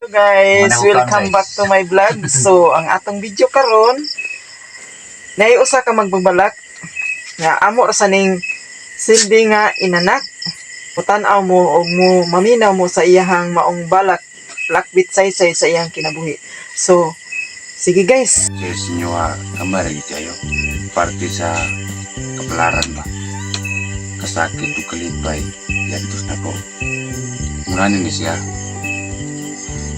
Guys, Manang welcome guys. Back to my vlog. So, ang atong video karon, naay usa ka magbabalak nga amo ra sa ning silbi nga inanak. Mutan-aw mo og mo maminaw mo sa iyahang maong balak lakbit saysay sa iyang kinabuhi. So, sige guys. Sa inyo ha, kamay lagi kayo. Parte sa kapalaran ba? Kasakit o kalipay, yantos na ko. Muna ni siya.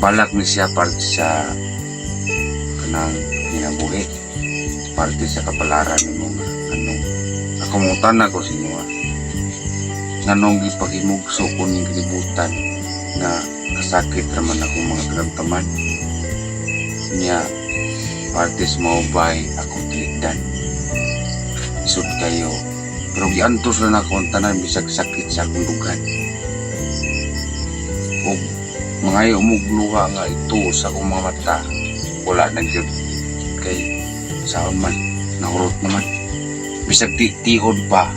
Balak ni siya parte sa kanang kinabuhi. Parte sa kapalaran ng mga anong ako mong ko sa inyo ha. Nganong gipaghimugso ko ning kalibutan nga kasakit raman akong mga karamdaman niya, partes maubay akong tiligdan. Isod kayo. Pero giantos lang ako ang tanan bisag sakit sa akong dughan. Ug mga umugluha nga ito sa akong mga mata. Wala na gyud kay saon man, nahurot naman. Bisag di tihod pa,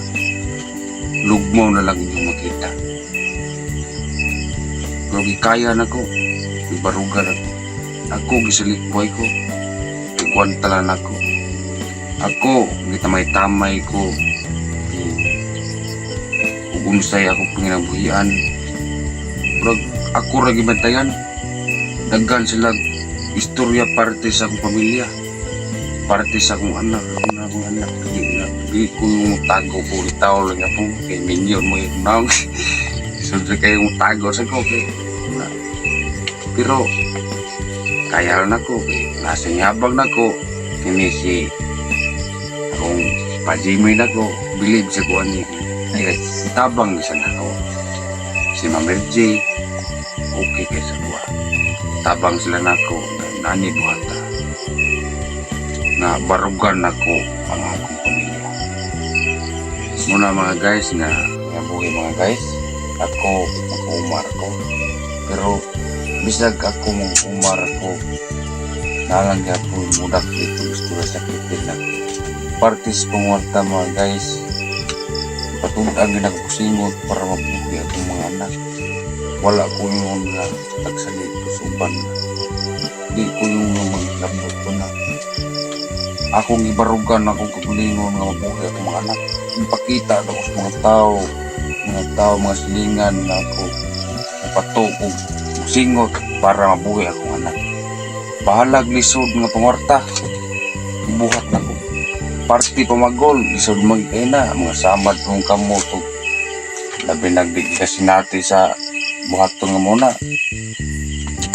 lugmaw na lang inyong makita. Pero gikaya na ko, gibarugan ako. Ako gisalikboy ko, gikwantalan ako. Ako, gitamay-tamay ko. Ug unsay ako panginabuhian. Pero ako ra gibantayan. Daghan sila istorya parte sa akong pamilya. Parte sa akong anak, akong akong anak. Di, na, di ko yung tago ko, itaw lang ako. Kay minyon mo yung naong. Siyempre kayo yung tago sa ko. Kay, na, pero, kaya lang ako. Kay, nasa yabang na ko. Kini si akong pajimay na ko. Believe sa ko ani. Ay guys. Tabang isa na ako. Si Ma'am J, okay kay sa kuha. Tabang sila nako, na nani buhata. Na barugan nako ang akong pamilya. Muna mga guys nga nga buhi mga guys, ako mag-umar ko. Pero bisag ako mag-umar ko, nalang gyapon mudak dito gusto ra sakit din ako. Partis pangwarta mga guys, patud-ang ginakapusingot para mabuhi akong mga anak. Wala ko yung nga tagsalit ko sa uban. Di ko yung nga maglabot ko na. Akong ibarugan akong kagalingon nga mabuhi akong mga anak. Ipakita ako sa mga tao, mga tao, mga silingan na ako pato og singot para mabuhi akong anak. Bahalag lisod nga pangwarta. Ibuhat na ko. Party pamagol, lisod mag na, mga samad kong kamot og labi nagdig kasi nati sa buhaton nga muna.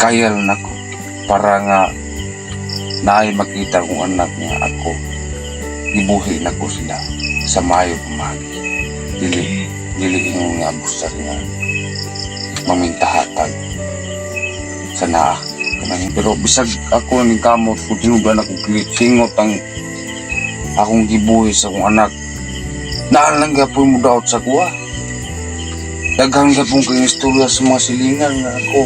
Kaya lang ako para nga naay makita kong anak nga ako gibuhi na ko sila sa maayo pamagi. Dili dili ingon nga abusar nga mamintahatag sa naa. Kanang, pero bisag ako ning kamot kung tinudan ako kilit singot ang akong gibuhi sa akong anak. Naan lang gyapon mo daot sa kuha. Daghang gyapon kay istorya sa mga silingan nga ako.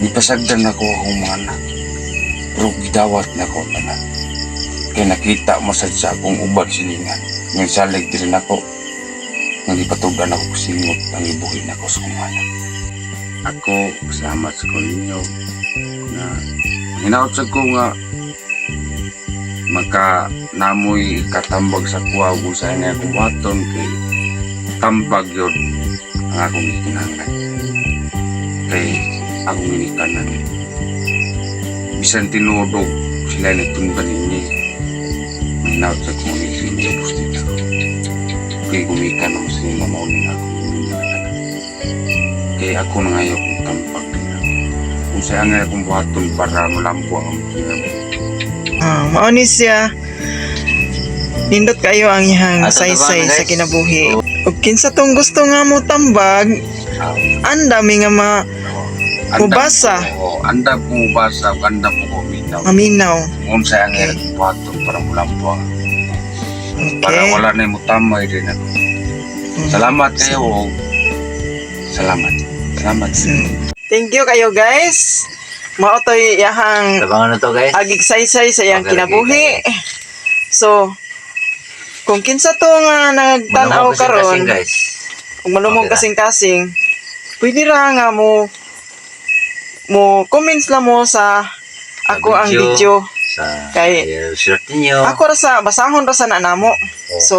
Gipasagdan ako akong mga anak. Pero gidawat na ko tanan. Kay nakita mo sad sa akong uban silingan. Ngayon salig diri nako. Nga gipatugan ako singot ang ibuhi nako sa akong anak. Ako, salamat sa ko ninyo na hinaot sa ko nga maka namoy katambag sa kuha ug sa nga akong buhaton kay tambag yun ang akong gikinahanglan kay akong ginikanan bisan tinuod og sila nagtunggan ninyo, mahinaot sa kong ninyo bustit ako kay gumikan naman sa nila mao ning akong ginikanan kay ako nangayo kong tambag nila kung sa nga akong buhaton para malambo ang among kinabuhi. Ah, mao ni siya. Nindot kayo ang iyang Ato na ba, saysay sa guys? kinabuhi. Ug kinsa tong gusto nga mo tambag, ang dami nga ma Andam Mubasa. ko, oo, andam ko mubasa, ug andam ko kuminaw. Maminaw. Unsa ang okay. Buhaton para mulambo ang para wala na mo tamay din ako. Salamat kayo. Og salamat. Salamat. Thank you kayo guys. Mao to'y iyahang Tabangan na to guys. agig saysay sa iyang Okay, kinabuhi. So, kung kinsa to nga nagtan-aw Malumog kasing-kasing, karon, guys. kung malumog Okay ra. kasing-kasing, pwede ra nga mo Mo comments lang mo sa ako ang video. Sa share ninyo. Ako ra sa basahon ra sa na namo. Oh. So,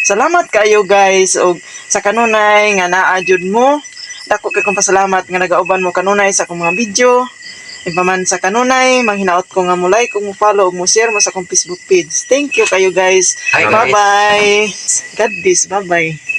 salamat kayo, guys, og sa kanunay nga naa jud mo. Dako kay kong pasalamat nga nagauban mo kanunay sa akong mga video. Ipaman sa kanunay, manghinaot ko nga mo like, ug mo follow, ug mo share mo sa akong Facebook page. Thank you kayo, guys. Hi, guys. Bye-bye. God bless. Bye-bye.